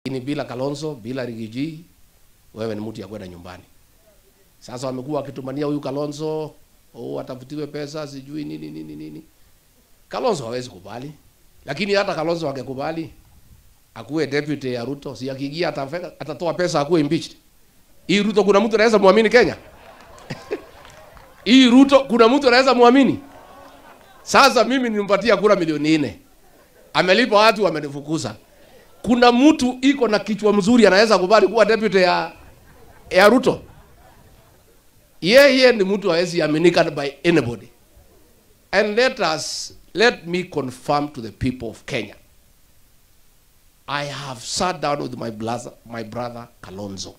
Ni bila Kalonzo, bila Riggy G, wewe ni mtu ya kwenda nyumbani. Sasa wamekuwa wakitumania huyu Kalonzo, oh, atafutiwe pesa, sijui nini nini nini. Kalonzo hawezi kubali. Lakini hata Kalonzo angekubali akuwe deputy ya Ruto, si akiingia atatoa pesa akuwe impeached. Hii Ruto kuna mtu anaweza muamini Kenya? Hii Ruto kuna mtu anaweza muamini? Sasa mimi nilimpatia kura milioni 4. Amelipa watu, wamenifukuza. Kuna mtu iko na kichwa mzuri anaweza kubali kuwa deputy ya Ruto? Yeye ni mtu hawezi aminika by anybody. And let me confirm to the people of Kenya. I have sat down with my brother Kalonzo.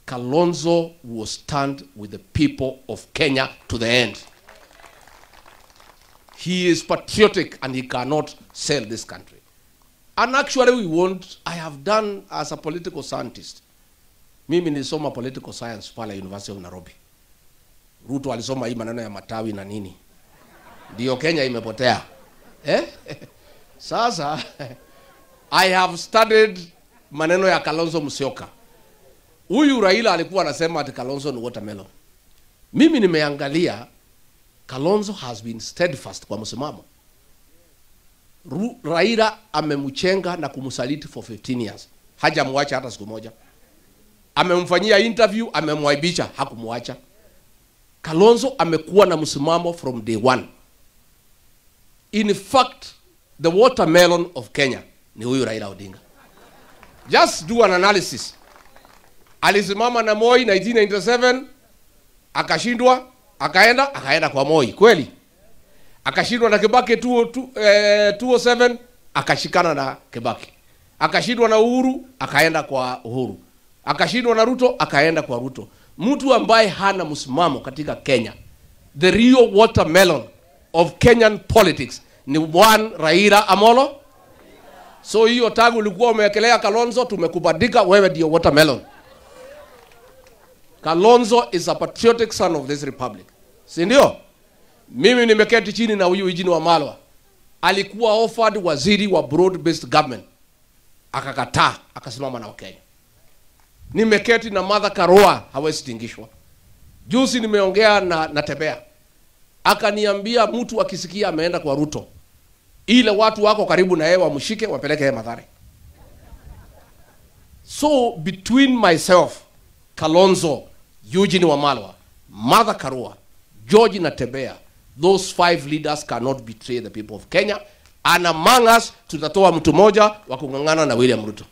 Kalonzo will stand with the people of Kenya to the end. He is patriotic and he cannot sell this country. And actually we won't. I have done as a political scientist. Mimi nilisoma political science pale University of Nairobi. Ruto alisoma hii maneno ya matawi na nini. Ndio Kenya imepotea. Eh? Sasa I have studied maneno ya Kalonzo Musyoka. Huyu Raila alikuwa anasema ati Kalonzo ni watermelon. Mimi nimeangalia Kalonzo has been steadfast kwa msimamo. Raila amemchenga na kumsaliti for 15 years. Hajamwacha hata siku moja. Amemfanyia interview, amemwaibisha, hakumwacha. Kalonzo amekuwa na msimamo from day one. In fact, the watermelon of Kenya ni huyu Raila Odinga. Just do an analysis. Alisimama na Moi 1997, akashindwa, akaenda kwa Moi, kweli? Akashindwa na Kibaki 2007, akashikana na Kibaki. Akashindwa na Uhuru, akaenda kwa Uhuru. Akashindwa na Ruto, akaenda kwa Ruto. Mtu ambaye hana msimamo katika Kenya, the real watermelon of Kenyan politics ni one Raila Amolo. So hiyo tangu ulikuwa umewekelea Kalonzo, tumekubadika, wewe ndio watermelon. Kalonzo is a patriotic son of this republic. Si ndio? Mimi nimeketi chini na huyu Eugene Wamalwa. Alikuwa offered waziri wa broad based government. Akakataa, akasimama na Wakenya. Nimeketi na Martha Karua, hawezi tingishwa. Juzi nimeongea na Natembeya. Akaniambia mtu akisikia ameenda kwa Ruto, ile watu wako karibu na yeye wamshike wapeleke yeye Mathare. So between myself, Kalonzo, Eugene Wamalwa, Martha Karua, George Natembeya, those 5 leaders cannot betray the people of Kenya. And among us, tutatoa mtu moja wa kung'ang'ana na William Ruto.